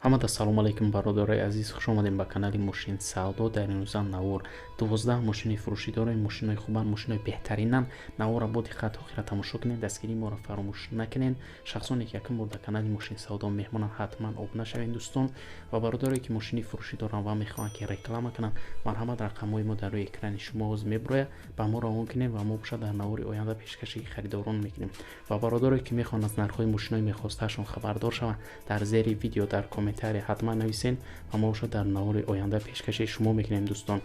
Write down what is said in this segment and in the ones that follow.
Ҳамада салом алейкум, бародарои азиз, хуш омадем ба канали Мошин Савдо. Дар имрӯза навор 12 мошини фурӯшӣ дорем. Мошинои хубанд, мошинои беҳтаринанд. Наворро бо диққат охира тамошо кунед, дастгирии моро фаромӯш накунед. Шахсоне ки якум бор дар канали Мошин Савдо меҳмонанд, ҳатман обуна шавед, дӯстон. Ва бародарое ки мошини фурӯшӣ доранд ва мехоҳанд ки реклама кунанд, марҳамат, рақамҳои мо дар рӯи экрани шумо ҳозир мебурояд, ба мо равон кунед ва мо бошад дар навори оянда пешкаши харидорон мекунем. Ва бародарое ки мехоҳанд аз нархҳои мошинои мехостаашон хабардор шаванд, дар зери видео дар комментария ҳатман нависен ва мо бошад дар навори оянда пешкаши шумо мекунем, дӯстон.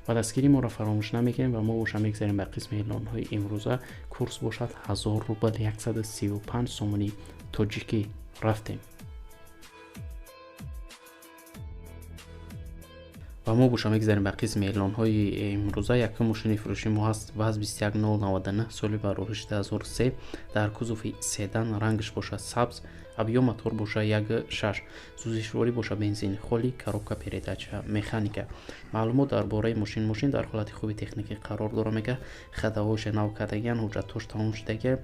Ва дастгирии моро фаромӯш намекунем. Ва мо боша мегзарем ба қисми эълонҳои имрӯза. Курс бошад 1000 рубл, 135 сомонӣ тоҷикӣ. Рафтем. Ва мо боша мегзарем ба қисми эълонҳои имрӯза. Якум мошини фурӯши мо ҳаст ВАЗ 21099, соли барориш 2003, дар кузови седан, рангаш бошад сабз, объём мотор боша 1.6, сӯзишворӣ боша бензини холӣ, коробка передача механика. Маълумот дар бораи мошин. Мошин дар ҳолати хуби техникӣ қарор дора, мега, ходовойша нав кардагиан, ҳуҷҷатҳош тамом шудагия,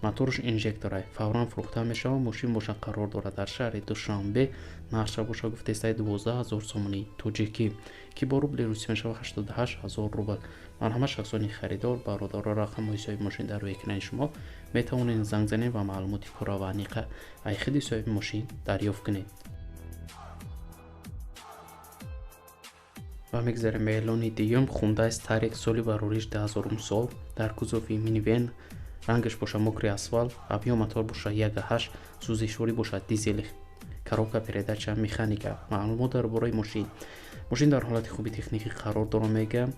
моторш инжектора, фавран фурӯхта мешавад. Мошин боша қарор дорад дар шаҳри Душанбе, нархша боша гуфтестай 12 000 сомонии тоҷикӣ, ки бо рубли русӣ мешавад 88 000 рубл. Марҳамат, шахсони харидор, бародаро, рақамҳои соҳиби мошин дар рӯи экрани шумо, метавонед занг занед ва маълумоти пурра ва аниқа ай худи соҳиби мошин дарёфт кунед. Ва мегзарем ба эълони дуюм. Хундай Старек, соли барориш 2000 сол, дар кузови минивен, рангаш боша мокрый асфалт, объём мотор боша 1.8, сӯзишворӣ бошад дизел, коробка передача механика. Маълумот дар бораи мошин. Мошин дар ҳолати хуби техникӣ қарор дора, мега,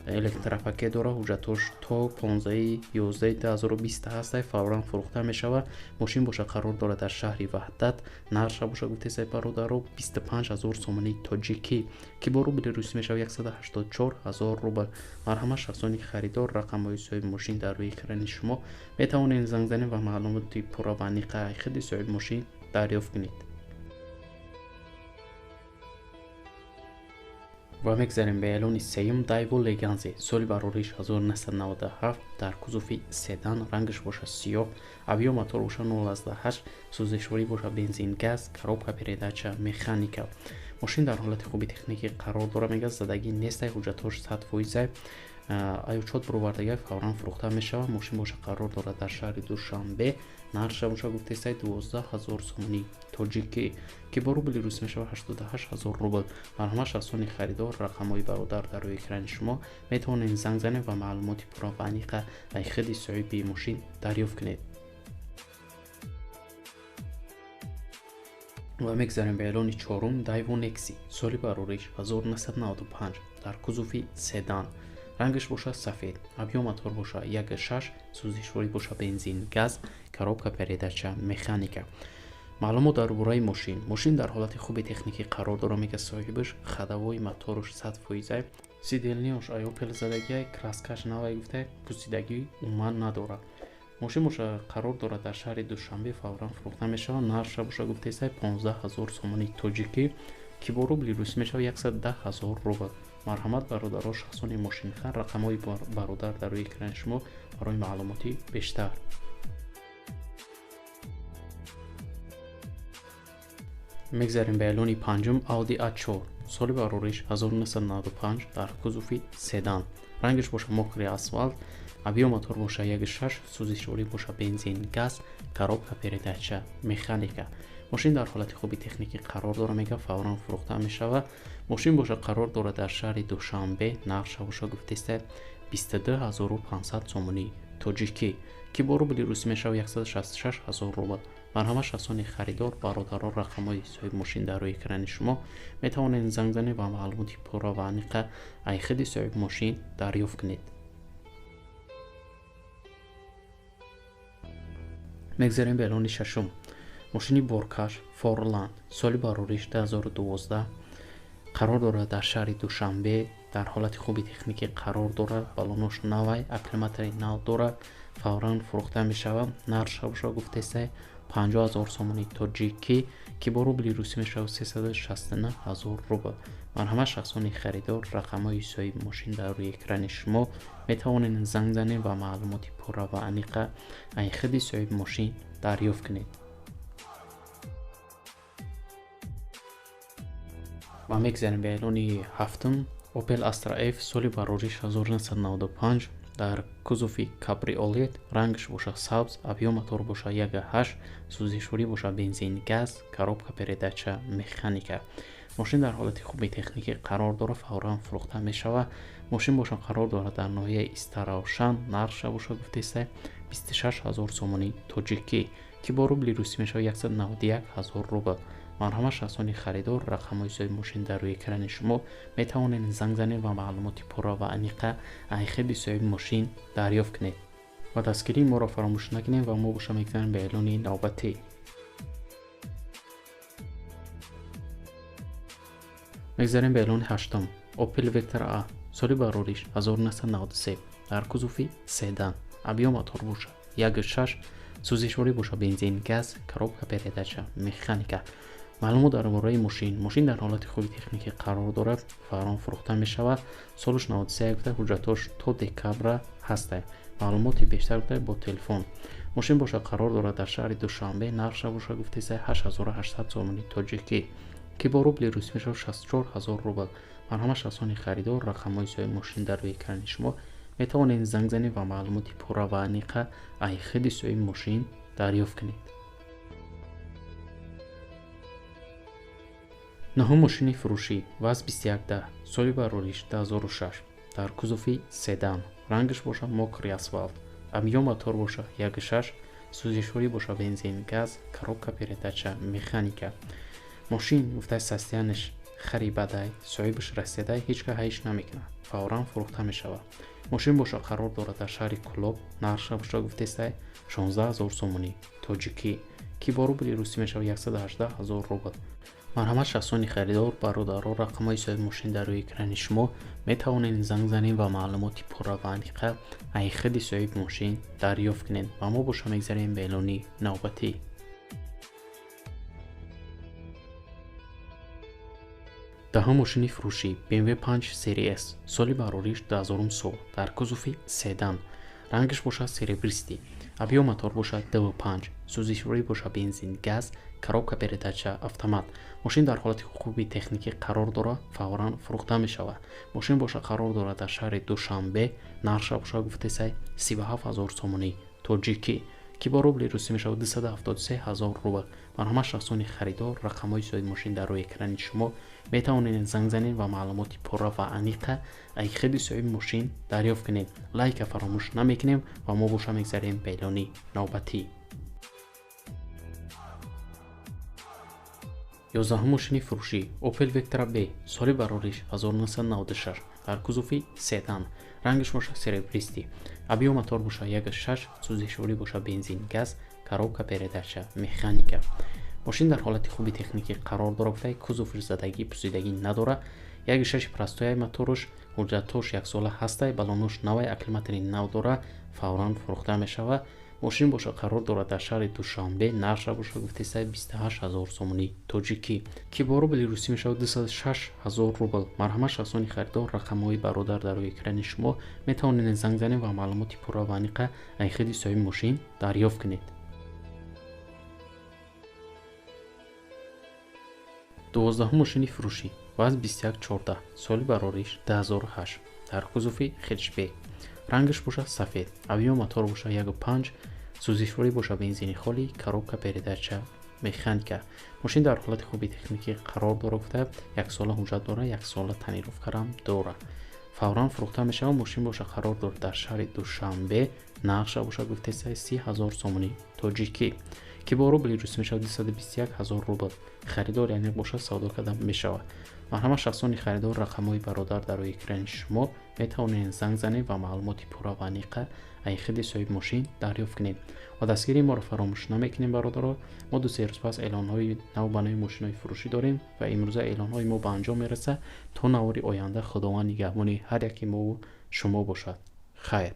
электропакет дора, ҳуҷҷатҳош то 15.11.2020 ҳастай, фавран фурӯхта мешавад. Мошин боша қарор дорад дар шаҳри Ваҳдат, нархша боша гуфтесай, бародаро, 25 000 сомонии тоҷикӣ, ки бо рубли русӣ мешавад 184 000 рубл. Марҳамат, шахсони харидор, рақамҳои соҳиби мошин дар рӯи экрани шумо, метавонед занг занед ва маълумоти пурра ва аниқа худи соҳиби мошин дарёфт кунед. Ва мегзарем ба эълони сеюм. Дайво Леганзи, соли барориш 1997, дар кузови седан, рангаш боша сиёҳ, объём мотор боша 0.8, сӯзишворӣ боша бензин газ, коробка передача механика. Мошин дар ҳолати хуби техникӣ қарор дора, мега, задагӣ нестай, ҳуҷҷатҳош 100%, аючот буровардагӣ, фавран фурӯхта мешавад. Мошин боша қарор дорад дар шаҳри Душанбе, нархша боша гуфтесай 12 000 сомонии тоҷикӣ, ки бо рубли русӣ мешавад 88 000 рубл. Марҳамат, шахсони харидор, рақамҳои бародар дар рӯи экрани шумо, метавонед занг занед ва маълумоти пурра ва аниқа ай худи соҳиби мошин дарёфт кунед. Ва мегзарем ба эълони чорум. Дайво Некси, соли барориш 1995, дар кузови седан, рангаш бошад сафед, объём мотор боша 1.6, сӯзишворӣ боша бензин газ, коробка передача механика. Маълумот дар бораи мошин. Мошин дар ҳолати хуби техникӣ қарор дора, мега соҳибаш, ходовои моторш 100%, сиденьяш ай Опел задагиай, краскаш навай, гуфтай, пусидагӣ умуман надорад. Мошин боша қарор дорад дар шаҳри Душанбе, фавран фурӯхта мешавад. Нархша боша гуфтесай 15 000 сомонии тоҷикӣ, ки бо рубли русӣ мешавад 110 000 рубл. Марҳамат, бародаро, шахсони мошинхар, рақамҳои бародар дар рӯи экрани шумо барои маълумоти бештар. Мегзарем ба эълони панҷум. Audi A4, соли барориш 1995, дар кузови седан, рангаш боша мокрый асфалт, объём мотор боша 1.6, сӯзишворӣ боша бензин газ, коробка передача механика. Мошин дар ҳолати хуби техникӣ қарор дора, мега, фавран фурӯхта мешавад. Мошин боша қарор дорад дар шаҳри Душанбе, нархша боша гуфтеста 22 500 сомонии тоҷикӣ, ки бо рубли русӣ мешавад 166 000 рубл. Марҳамат, шахсони харидор, бародаро, рақамҳои соҳиби мошин дар рӯи экрани шумо, метавонед занг занед ва маълумоти пурра ва аниқа ай худи соҳиби мошин дарёфт кунед. Мегзарем ба эълони шашум. Мошини боркаш Форланд, соли барориш 2012, қарор дорад дар шаҳри Душанбе, дар ҳолати хуби техникӣ қарор дорад, балонош навай, аккумулятори нав дорад, фавран фурӯхта мешавад. Нархша боша гуфтесай 50 000 сомонии тоҷикӣ, ки бо рубли русӣ мешавад 369 000 рубл. Марҳамат, шахсони харидор, рақамҳои соҳиби мошин дар рӯи экрани шумо, метавонед занг занед ва маълумоти пурра ва аниқа ай худи соҳиби мошин дарёфт кунед. Ва мегзарем ба эълони ҳафтум. Opel Astra F соли барориш 1995 дар кузови кабриолет, рангш боша сабз, объём мотор боша 1.8, сӯзишворӣ боша бензин газ, коробка передача механика. Мошин дар ҳолати хуби техникӣ қарор дорад, фавран фурӯхта мешавад. Мошин боша қарор дорад дар ноҳияи Истаравшан, нархша боша гуфтеста 26 000 сомонӣ тоҷикӣ, ки бо рубли русӣ мешавад 191 000 рубл. Марҳамат шахсони харидор, рақамҳои соҳиби мошин дар рӯи экрани шумо, метавонед занг занед ва маълумоти пурра ва аниқа аз худи соҳиби мошин дарёфт кунед. Ва дастгирии моро фаромӯш накунед ва мо боша мегзарем ба эълони навбатӣ. Мегзарем ба эълони ҳаштум. Opel Vectra A соли барориш 1993 дар кузови седан, объём мотор боша 1.6, сӯзишворӣ боша бензин газ, коробка передача механика. Маълумот дар бораи мошин. Мошин дар ҳолати хуби техникӣ қарор дорад, фавран фурӯхта мешавад. Солаш 93 гуфта, ҳуҷҷатҳош то декабра ҳастанд. Маълумоти бештар гуфта бо телефон. Мошин боша қарор дорад дар шаҳри Душанбе, нархша боша гуфтеса 8800 сомонӣ тоҷикӣ, ки бо рубли русӣ мешавад 64 000 рубл. Марҳамат шахсони харидор, рақамҳои соҳиби мошин дар рӯи экрани шумо, метавонед занг занед ва маълумоти пурра ва аниқа аз худи соҳиби мошин дарёфт кунед. Нуҳум мошини фурӯшӣ ВАЗ 2110 соли барориш 2006 дар кузови седан, рангаш боша мокрый асфалт, объём мотор боша 1.6, сӯзишворӣ боша бензин газ, коробка передача механика. Мошин гуфта состояниш хари бадай, соҳибаш расидай, ҳеҷ кас ҳайш намекунад, фавран фурӯхта мешавад. Мошин боша қарор дорад дар шаҳри Кулоб, нархша боша гуфтестай 16 000 сомонӣ тоҷикӣ, ки бо рубли русӣ мешавад 118 000 рубл. Марҳамат шахсони харидор, бародаро, рақамҳои соҳиби мошин дар рӯи экрани шумо, метавонед занг занед ва маълумоти пурра ва аниқа аз худи соҳиби мошин дарёфт кунед. Ва мо боша мегзарем ба эълони навбатӣ. Даҳум мошини фурӯшӣ BMW 5 Serie S соли барориш 2000 сол дар кузови седан, рангаш бошад серебристый, объём мотор бошад 2.5, сӯзишворӣ бошад бензин газ, коробка передача автомат. Мошин дар ҳолати хуби техникӣ қарор дорад, фавран фурӯхта мешавад. Мошин боша қарор дорад дар шаҳри Душанбе, нархша боша гуфтесай 37 000 сомонӣ тоҷикӣ, ки бо рубли русӣ мешавад 273 000 рубл. Марҳамат шахсони харидор, рақамҳои соҳиби мошин дар рӯи экрани шумо, метавонед занг занед ва маълумоти пурра ва аниқа аз худи соҳиби мошин дарёфт кунед. Лайка фаромӯш намекунем ва мо боша мегзарем ба эълони навбатӣ. 11 мошини фурӯшӣ Opel Vectra B соли барориш 1996 дар кузови седан, рангаш боша серебристый, объём мотор боша 1.6, сӯзишворӣ боша бензин газ, коробка передача механика. Мошин дар ҳолати хуби техникӣ қарор дорад, гуфта кузовш задагӣ пусидагӣ надорад. 1.6 простояй моторш, ҳуҷҷатҳош яксола ҳастай, балонош навай, акклиматори нав дорад, фавран фурӯхта мешавад. Мошин боша қарор дорад дар шаҳри Душанбе, нархша боша гуфтесай 28 000 сомонӣ тоҷикӣ, ки бо рубли русӣ мешавад 206 000 рубл. Марҳамат шахсони харидор, рақамҳои бародар дар рӯи экрани шумо, метавонед занг занед ва маълумоти пурра ва аниқа аз худи соҳиби мошин дарёфт кунед. 12 мошини фурӯшӣ ВАЗ 2114 соли барориш 2008 дар кузови хетчбек, рангаш боша сафед, объём мотор боша 1.5, сӯзишворӣ боша бензини холӣ, коробка передача механика. Мошин дар ҳолати хуби техникӣ қарор дорад, гуфта яксола ҳуҷҷат дорад, яксола тонировкарам дорад, фавран фурӯхта мешавад. Мошин боша қарор дорад дар шаҳри Душанбе, нархша боша гуфтесай 30 000 сомонӣ тоҷикӣ, ки бо рубли русӣ мешавад 221 000 рубл. Харидор яъне боша савдо карда мешавад. Марҳамат шахсони харидор, рақамҳои бародар дар рӯи экрани шумо, метавонед занг занед ва маълумоти пурра ва аниқа аз худи соҳиби мошин дарёфт кунед. Ва дастгирии моро фаромӯш намекунем, бародаро. Мо 2-3 рӯз пас эълонҳои нав ба нави мошинҳои фурӯшӣ дорем ва имрӯза эълонҳои мо ба анҷом мерасад. То навори оянда Худованд нигаҳбони ҳар яки мову шумо бошад. Хайр.